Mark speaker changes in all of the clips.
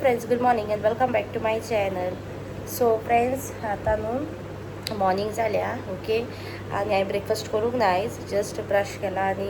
Speaker 1: Friends, good morning and welcome back to my channel. So friends, आतां न्हू morning जाल्या. Okay, आनी हांवें ब्रेकफास्ट करूंक ना आयज. जस्ट ब्रश केला आनी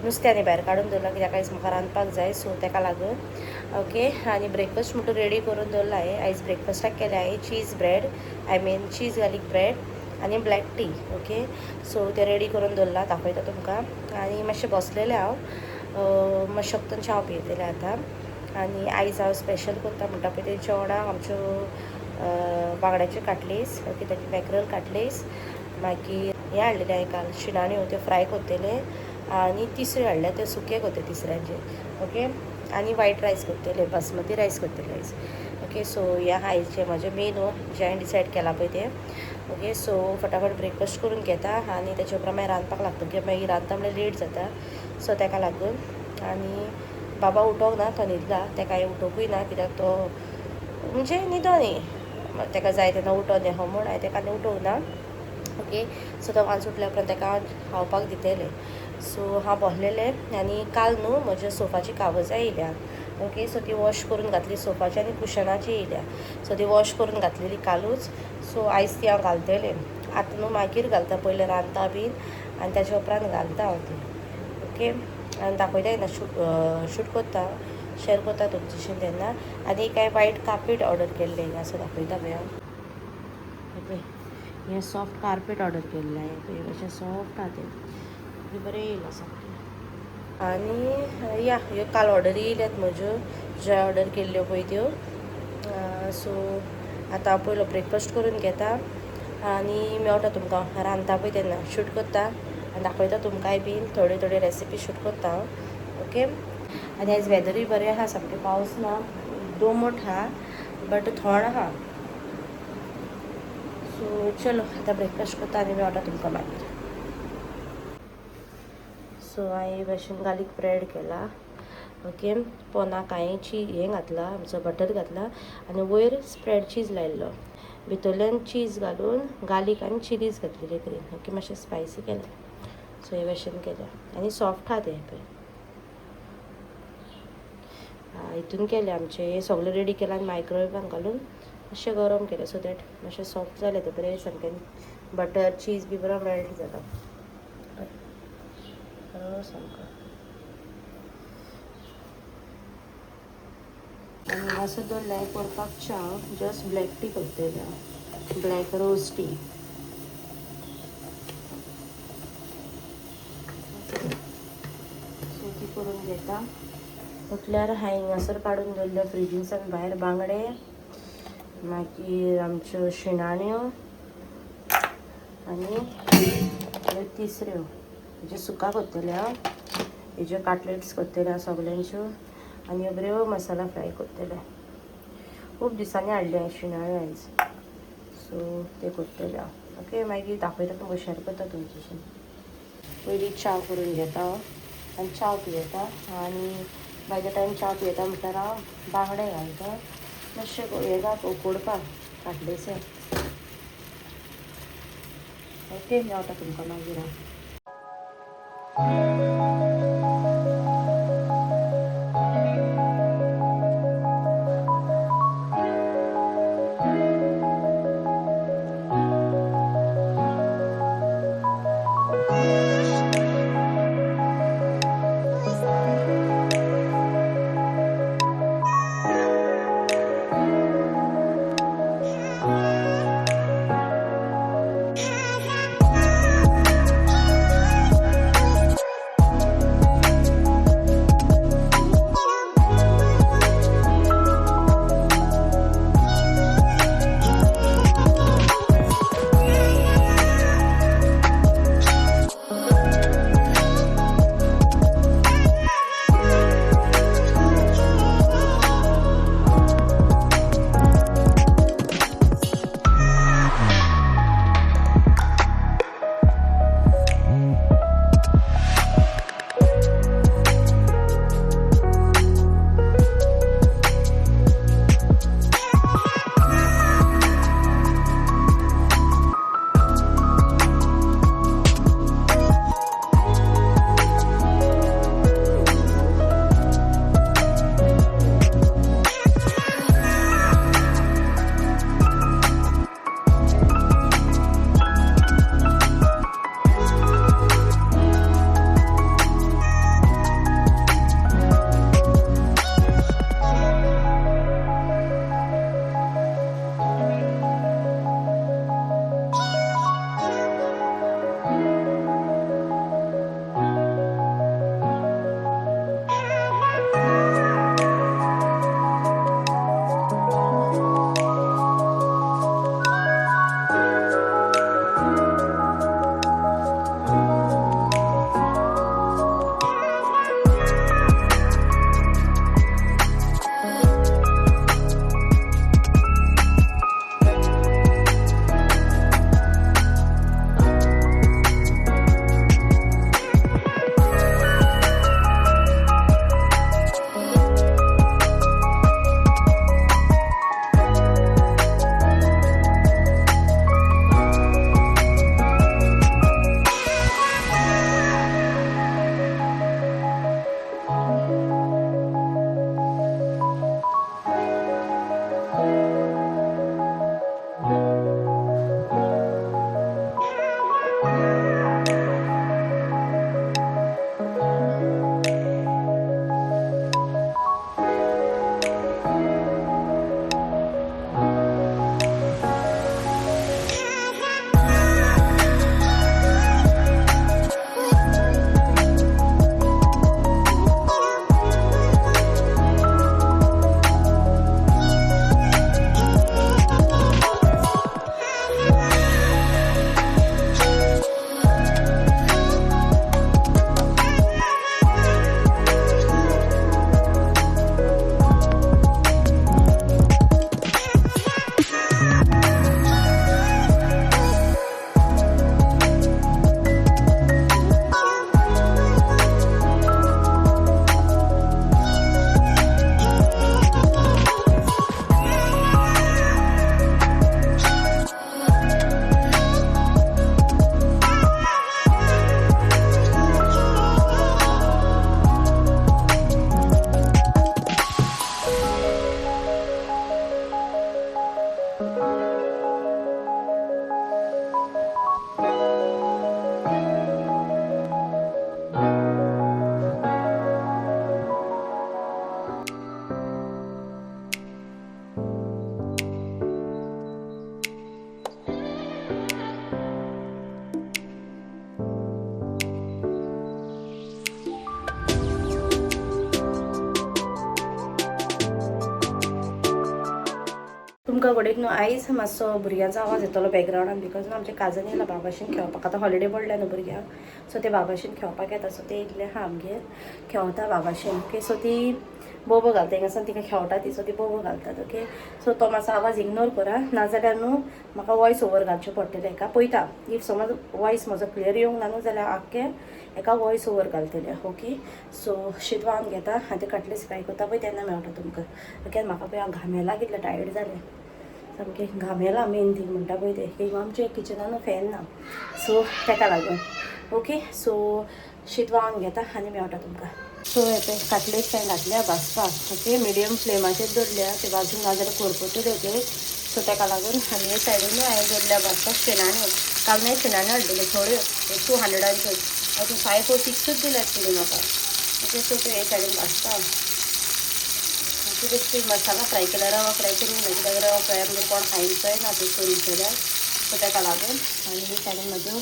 Speaker 1: नुस्तें आनी भायर काडून दवरलां, कित्याक आयज म्हाका रांदपाक जाय, सो ताका लागून. ओके, आनी ब्रेकफास्ट म्हणटून रेडी करून दवरला हांवें. आयज ब्रेकफास्टाक केलें हांवें cheese bread, I mean cheese garlic bread आनी ब्लॅक टी. ओके, सो तें रेडी करून दवरलां, दाखयता तुमकां. आनी मातशें बसलेलें हांव, मातशें फक्त च्या पियेतलें आतां. आनी आयज हांव स्पेशल करता म्हणटा पळय तें जेवणाक आमच्यो बांगड्याच्यो काटलीस. ओके, ताची मॅकरल काटलीस. मागीर हें हाडलेलें हांवें काल शिणाण्यो, त्यो फ्राय करतले. आनी तिसऱ्यो हाडल्या, त्यो सुके करतले तिसऱ्यांचे. ओके, आनी वायट रायस करतले, बासमती रायस करतले आयज. ओके, सो हें आयचें म्हजें मेनू जें हांवें डिसायड केलां पळय तें. ओके, सो फटाफट ब्रेकफास्ट करून घेता आनी तेच्या उपरांत मागीर रांदपाक लागता, कित्याक मागीर रांदता म्हणल्यार लेट जाता, सो ताका लागून. आनी बाबा उठोंक ना, तो न्हिदला. ताका हांवें उठोवंकूय ना, कित्याक तो म्हणजे न्हिदो न्ही, ताका जाय तेन्ना उठोन हो म्हूण हांवें ताका आनी उठोवंक ना. ओके, सो तो वांस उठल्या उपरांत ताका हांव खावपाक दितलें. सो हांव बसलेलें आनी काल न्हू म्हज्या सोफाची कागजां येयल्या. ओके, सो ती वॉश करून घातली, सोफाची आनी कुशनाची येयल्या, सो ती वॉश करून घातलेली कालूच. सो आयज ती हांव घालतलें आतां न्हू, मागीर घालता, पयलें रांदता बीन आनी ताच्या उपरांत घालता हांव ती. ओके, आनी दाखयता तेन्ना शूट शूट करता, शेअर करता तुमच्याशी तेन्ना. आनी एक हांवें वायट कार्पेट ऑर्डर केल्लें, हिंगासर दाखयता पळय हांव. पळय, हें सॉफ्ट कार्पेट ऑर्डर केल्लें हांवें. पळय, मातशें सॉफ्ट आहा तें, बरें येयलां सामकें. आनी या ह्यो काल ऑर्डरी येयल्यात म्हज्यो, ज्यो ऑर्डर केल्ल्यो पळय त्यो. सो आतां हांव पयलो ब्रेकफास्ट करून घेता आनी मेवटा तुमकां रांदता पळय तेन्ना शूट करता आनी दाखयता तुमकांय बीन थोड्यो थोड्यो रेसिपी शूट करता हांव. ओके, आनी आयज वेदरूय बरें आहा सामकें, पावस ना, दोमट आहा बट थंड आहा. सो चलो, आतां ब्रेकफास्ट करता आनी मेवटा तुमकां मागीर. सो हांवें भाशेन गार्लीक ब्रेड केला. ओके, पोनाक हांवें हें घातलां, आमचो बटर घातला आनी वयर स्प्रेड चीज लायल्लो, भितरल्यान चीज घालून गार्लीक आनी चिलीज घातलेली ग्रीन. ओके, मातशें स्पायसी केलें. सो हे भाशेन केलें आनी सॉफ्ट आहा तें पळय. हितून केलें आमचें हें सगळें रेडी केलां आनी मायक्रोवेवान घालून मातशें गरम केलें, सो that मातशें सॉफ्ट जालें तें बरें सामकें, बटर चीज बी बरो मेल्ट जाला बरो सामको. आनी हांगासर दवरलें करपाक च्या, जस्ट ब्लॅक टी करतलें हांव, ब्लॅक रोज टी. सो ती करून घेता. म्हटल्यार हांवें हिंगासर काडून दवरल्या फ्रिजीनसान भायर बांगडे, मागीर आमच्यो शिणाण्यो आनी ह्यो तिसऱ्यो हेज्यो सुका करतलें हांव, हेज्यो काटलेट्स करतलें हांव सगल्यांच्यो आनी ह्यो बऱ्यो मसाला फ्राय करतलें. खूब दिसांनी हाडले हांवें शिणाण्यो आयज, सो ते करतलें हांव. ओके, मागीर दाखयता तुमकां, शेअर करता तुमच्याशी. पयलीं च्या करून घेता हांव आनी च्या पियेता आनी बाय the time च्या पियेता म्हटल्यार हांव बांगडे घालता मातशें हें घात उकडपाक काटलेसे. ओके, मेवटा तुमकां मागीर हांव. तुमकां घोडेक न्हू आयज मातसो भुरग्यांचो आवाज येतलो बॅकग्रावंडान, because न्हू आमचे काजन येयला बाबाशीन खेळपाक. आतां हॉलिडे पडल्या न्हू भुरग्यांक, सो ते बाबाशीन खेळपाक येता. सो ते येयल्ले आहा आमगेर खेळता बाबाशीन. ओके, सो ती बोबो घालता हिंगासान, तिका खेळटा ती, सो ती बोबो घालतात. ओके, सो तो मातसो आवाज इग्नोर करा, नाजाल्यार न्हू म्हाका वॉयस ओवर घालचें पडटलें. हेका पळयता, if समज वॉयस म्हजो क्लियर येवंक ना न्हू जाल्यार आख्खें हेका वॉयस ओवर घालतलें. ओके, सो शीत वाळून घेता आनी ते कटलेस फ्राय करता पळय तेन्ना मेळटा तुमकां. ओके, म्हाका पळय हांव घामेला कितलें टायर्ड जालें, सामकें घामेला. मेन थींग म्हणटा पळय तें की आमच्या किचनान फॅन ना, सो तेका लागून. ओके, सो शीत वाळून घेता आनी मेळटा तुमकां. सो हे पळय काटलेस हांवें घातल्या भाजपाक. ओके, मिडियम फ्लेमाचेर दवरल्या ते भाजून, नाजाल्यार करपतल्यो त्यो. सो तेका लागून आनी हे सायडीन हांवें दवरल्या भाजपाक शेणाण्यो. काल न्हय शेणाण्यो हाडलेल्यो थोड्यो, 200 I think 5 or 6 दिल्यात तिणी म्हाका. ओके, सो ते हे सायडीन भाजता. ओके, बेश्टी मसाला फ्राय केला, रवा फ्राय करूंक ना, कित्याक रवा फ्राय आमगेर कोण खायचोय ना ते करीत जाल्यार, सो तेका लागून. आनी हे सायडीन म्हज्यो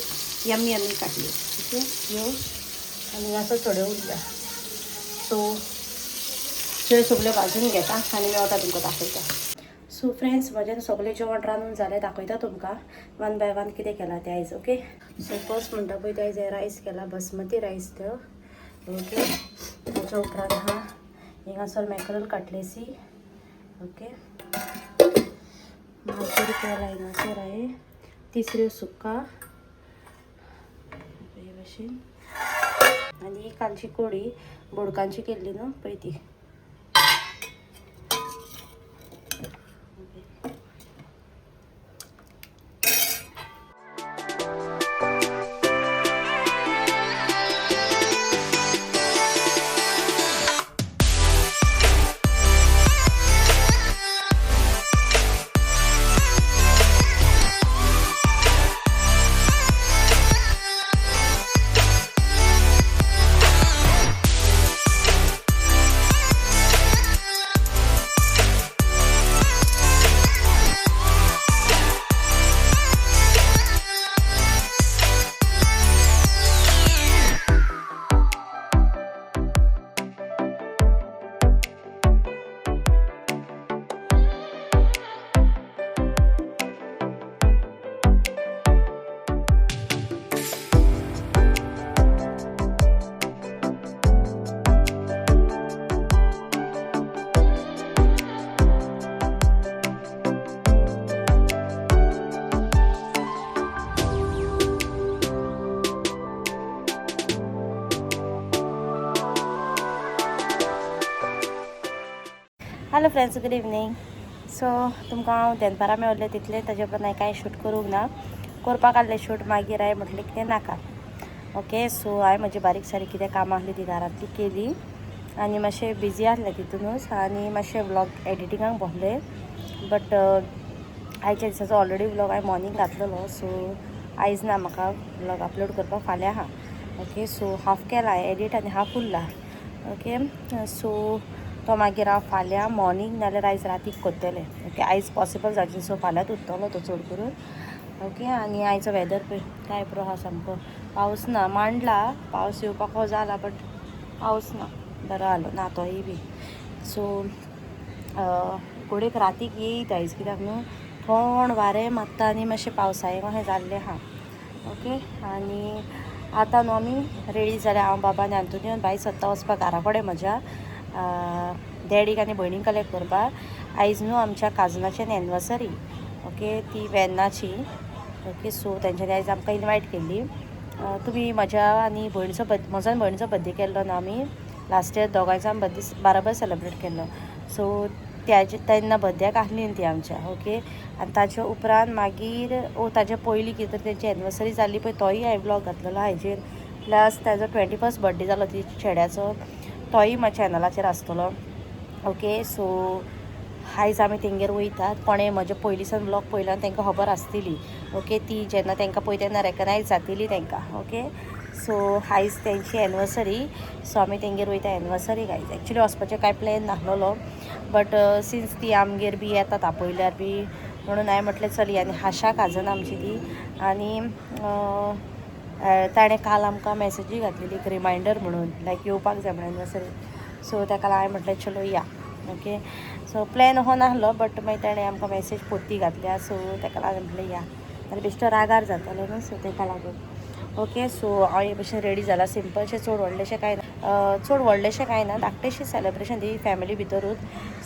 Speaker 1: यम्मी यम्मी काटली. ओके, ह्यो आनी असो थोड्यो उरल्या. सो त्यो सगल्यो भाजून घेता आनी मेवता तुमकां दाखयता. सो फ्रेंड्स, म्हजें सगळें जेवण रांदून जालें, दाखयता तुमकां वन बाय वन कितें केलां तें आयज. ओके, सो फर्स्ट म्हणटा पळय तें आयज रायस केला, बासमती रायस तो. ओके, ताच्या उपरांत आहा हिंगासर मॅकरल काटलेसी. ओके, मागीर केला हिंगासर हांवें तिसऱ्यो सुका हे भशेन, आनी ही कालची कोडी बोडकांची केल्ली न्हू पळय ती. Hello friends, good evening. So तुमकां हांव दनपारां मेळिल्लें तितलें, ताजे उपरांत हांवें कांय शूट करूंक ना, करपाक आहलें शूट, मागीर हांवें म्हटलें कितें नाका. ओके, सो हांवें म्हजी बारीक सारीक कितें कामां आहलीं ती घरांतली केली आनी मातशें बिजी आहलें तितूनच, आनी मातशें व्लॉग एडिटिंगाक बसलें. बट आयच्या दिसाचो ऑलरेडी व्लॉग हांवें मॉर्निंग घातलेलो, सो आयज ना म्हाका व्लॉग अपलोड करपाक, फाल्यां आहा. ओके, सो हाफ केला एडिट आनी हाफ उरला. ओके, सो तो मागीर हांव फाल्यां मॉर्निंग नाल्यार आयज रातीक करतलें. ओके, आयज पॉसिबल जावचें, सो फाल्यांत उरतलो तो चड करून. ओके, आनी आयचो वेदर पळय काय बरो आहा, सामको पावस ना, मांडला पावस येवपाक हो जाला, बट पावस ना, बरो आलो ना तोय बी. सो घोडेक रातीक येयत आयज, कित्याक न्हू थोंड वारें मारता आनी मातशें पावसाळें कशें जाल्लें आहा. ओके, आनी आतां न्हू आमी रेडी जाल्या, हांव बाबा आनी आंतोनियो भायर सत्ता वचपाक घरा कडेन म्हज्या डॅडीक आनी भयणीक कलेक्ट करपाक. आयज न्हू आमच्या काजनाची एनिवर्सरी. ओके, ती वेन्नाची. ओके, सो तेंच्यांनी आयज आमकां इनवायट केल्ली. तुमी म्हज्या आनी भयणीचो म्हजो आनी भयणीचो बड्डे केल्लो ना आमी लास्ट इयर, दोगांयचो आमी बड्डे बाराबर सेलेब्रेट केल्लो. सो त्याचे तेन्ना बड्ड्याक आहली ती आमच्या. ओके, आनी ताच्या उपरांत मागीर ओ ताच्या पयलीं कितें तरी तेंची एनिवर्सरी जाल्ली पळय, तोय हांवें व्लॉग घातलेलो हाजेर. प्लस ताजो 21st birthday जालो ती चेड्याचो, तोय म्हज्या चॅनलाचेर आसतलो. ओके, सो आयज आमी तेंगेर वयतात. कोणें म्हजे पयलींसान व्लॉग पळयला तांकां खबर आसतली. ओके, ती जेन्ना तांकां पळय तेन्ना रेकगनायज जातली तांकां. ओके, सो आयज तेंची एनिवर्सरी, सो आमी तेंगेर वयता एनिवर्सरी आयज. एक्चुली वचपाचें कांय प्लॅन नासलेलो, बट सिन्स ती आमगेर बी येतात आपयल्यार बी म्हणून हांवें म्हटलें चली. आनी हाशा काजन आमची ती, आनी ताणें काल आमकां मॅसेजूय घातलेली एक रिमायंडर म्हणून, लायक येवपाक जाय म्हणून एनिवर्सरी. सो ताका हांवें म्हटलें चलो या. ओके, सो प्लॅन हो नासलो बट मागीर ताणें आमकां मॅसेज पोती घातल्या सो ताका लागून म्हणलें या आनी बेश्टो रागार जातालो न्हू सो ताका लागून. ओके सो हांव हे भशेन रेडी जाला सिंपलशें चड व्हडलेशें कांय ना चड व्हडलेशें कांय ना धाकटेशें सेलेब्रेशन ती फॅमिली भितरूच.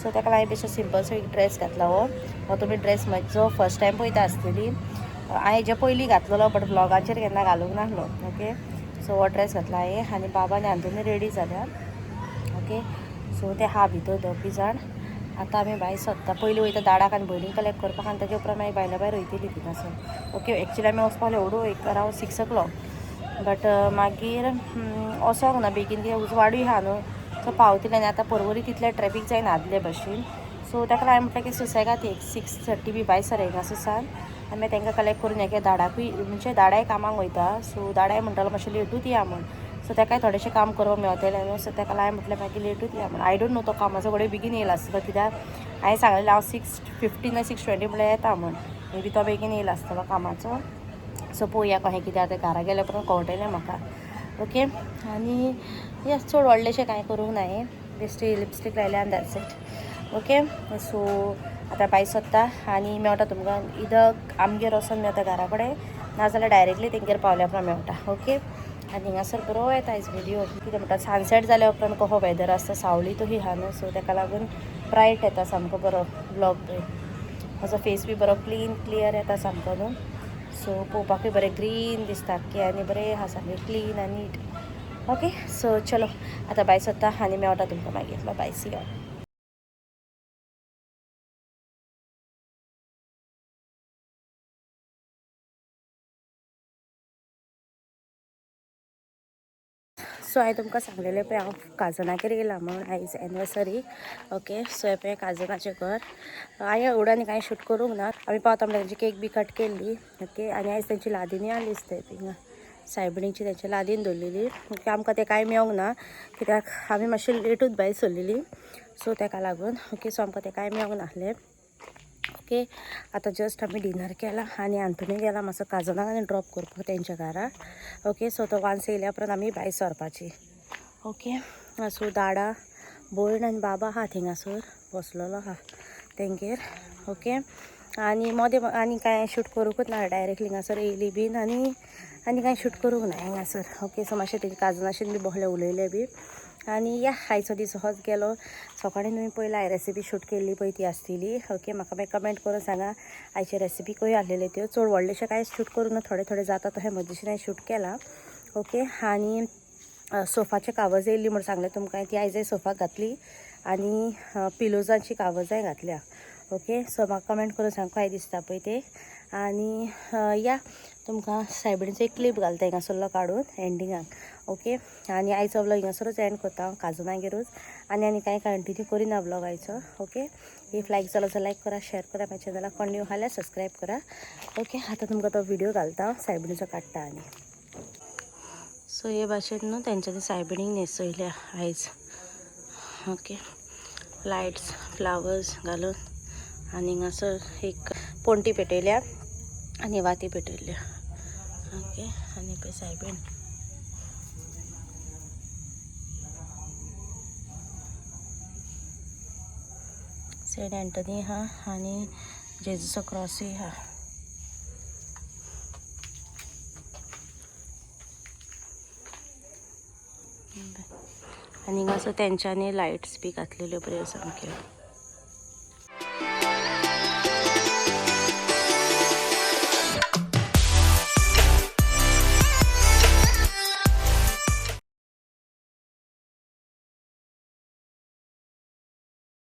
Speaker 1: सो ताका लागून बेश्टो सिंपलसो एक ड्रेस घातला. हो हो तुमी ड्रेस म्हजो फर्स्ट टायम पळयता आसतली. हांवें हेजे पयलीं घातलेलो बट ब्लॉगाचेर केन्ना घालूंक नासलो. ओके सो हो ड्रेस घातला हांवें आनी बाबा आनी आंतोनी रेडी जाल्या. ओके सो ते हा भितर दोगूय जाण. आतां आमी भायर सोदता पयलीं वयता दाडाक आनी भयणीक कलेक्ट करपाक आनी ताजे उपरांत मागीर भायल्या भायर वयतली थिंगासर. ओके एक्चुली आमी वचपाक एवढो एक अरावंड 6 o'clock but मागीर वचोंक ना बेगीन कित्याक उजवाडूय आहा न्हू सो पावतले आनी आतां परवरी तितलें ट्रॅफीक जायना आदले भशेन. सो ताका लागून म्हटलें की सुसेगाद एक 6:30 बी भायर सर हिंगासर सान आनी मागीर तांकां कलेक्ट करून एके दाडाकूय म्हणजे दाडाय कामाक वयता. सो दाडाय म्हणटालो मातशें लेटूच या म्हूण. सो ताकाय थोडेशें काम करपाक मेवतलें न्हू सो ताका लागून म्हटलें मागीर लेटूच या म्हूण. I don't know तो कामाचो कडेन बेगीन येयला आसतलो कित्याक हांवें सांगलेलें हांव 6:15 ना 6:20 म्हळ्यार येता म्हूण. मे बी तो बेगीन येयला आसतलो कामाचो. सो पळोवया कशें कितें आतां घरा गेल्या उपरांत कळटलें म्हाका. ओके आनी येस चड व्हडलेशें कांय करूंक ना हांवें बेश्टी लिपस्टीक लायल्या आनी that's it. Okay so आतां भायर सोदता आनी मेवटा तुमकां इदक आमगेर वचोन मेवता घरा कडेन नाजाल्यार डायरेक्टली तेंगेर पावल्या उपरांत मेवटा. ओके आनी हिंगासर बरो येता आयज व्हिडियो कितें म्हणटा सनसेट जाल्या उपरांत कसो वेदर आसता सावळी तशी आहा न्हू सो ताका लागून ब्रायट येता सामको बरो ब्लॉग पळय. म्हजो फेस बी बरो क्लीन क्लियर येता सामको न्हू सो पळोवपाकूय बरें ग्रीन दिसता आख्खें आनी बरें आहा सामकें क्लीन आनी नीट. ओके सो चलो आतां भायर सोदता आनी मेवटा तुमकां मागीर. बाय सी you. So हांवें तुमकां सांगलेलें पळय हांव काजनागेर येयलां म्हणून आयज एनिवर्सरी. ओके सो हें पळय काजनाचें घर. हांवें एवढं आनी कांय शूट करूंक ना. आमी पावता म्हणल्यार तेंची केक बी कट केल्ली. ओके आनी आयज तेंची लादिनी आसली दिसता थिंगा सायबिणीची तेंची लादीन दवरलेली. ओके आमकां तें कांय मेवंक ना कित्याक आमी मातशें लेटूच भायर सरलेली सो ताका लागून. ओके सो आमकां तें कांय मेवंक नासलें. ओके आतां जस्ट आमी डिनर केला आनी आंतोनी गेला मातसो काजनाक आनी ड्रॉप करपाक तेंच्या घरा. ओके सो तो वान्स येयल्या उपरांत आमी भायर सरपाची. ओके सो दाडा भयण आनी बाबा आहा थिंगासर बसलेलो आहा तेंगेर. ओके आनी मदें आनी कांय शूट करूंकूच ना डायरेक्टली हिंगासर येयली बीन आनी आनी कांय शूट करूंक ना हिंगासर. ओके सो मातशें तेजे काजनाशेन बी बसले उलयले बी आनी या आयचो दीस होच गेलो. सकाळीं तुमी पयला हांवें रेसिपी शूट केल्ली पळय ती आसतली. ओके म्हाका मागीर कमेंट करून सांगा आयची रेसिपी खंय आसलेल्यो त्यो. चड व्हडलेशें कांय शूट करूं ना थोडे थोडे जाता तशें म्हजेशीन हांवें शूट केलां. ओके आनी सोफाचे कागजां येयल्ली म्हूण सांगलें तुमकां ती आयज सोफाक घातली आनी पिलोजांची कागजांय घातल्या. ओके सो म्हाका कमेंट करून सांग काय दिसता पळय ते. आनी या तुमकां सायबिणीचो एक क्लिप घालता हिंगासरलो काडून एंडिंगाक. ओके आनी आयचो व्लॉग हिंगासरूच एंड करता हांव काजनागेरूच आनी आनी कांय कंटिन्यू करिना व्लॉग आयचो. ओके if लायक जालो जाल्यार लायक करा शेअर करा म्हाज्या चॅनलाक कोण न्यू आसल्यार सबस्क्रायब करा. ओके आतां तुमकां तो व्हिडियो घालता सायबिणीचो काडटा. आनी सो हे भाशेन न्हू तेंच्यांनी सायबिणीक न्हेसयल्या आयज. ओके लायट्स फ्लावर्स घालून आनी हांगासर एक पणटी पेटयल्या आनी वाती पेटयल्या. ओके आनी पळय सायबीण. सेंट एंटनी आहा आनी जेजूचो क्रॉसूय आहा. आनी हांगासर तेंच्यांनी लायट्स बी घातलेल्यो बऱ्यो सामक्यो.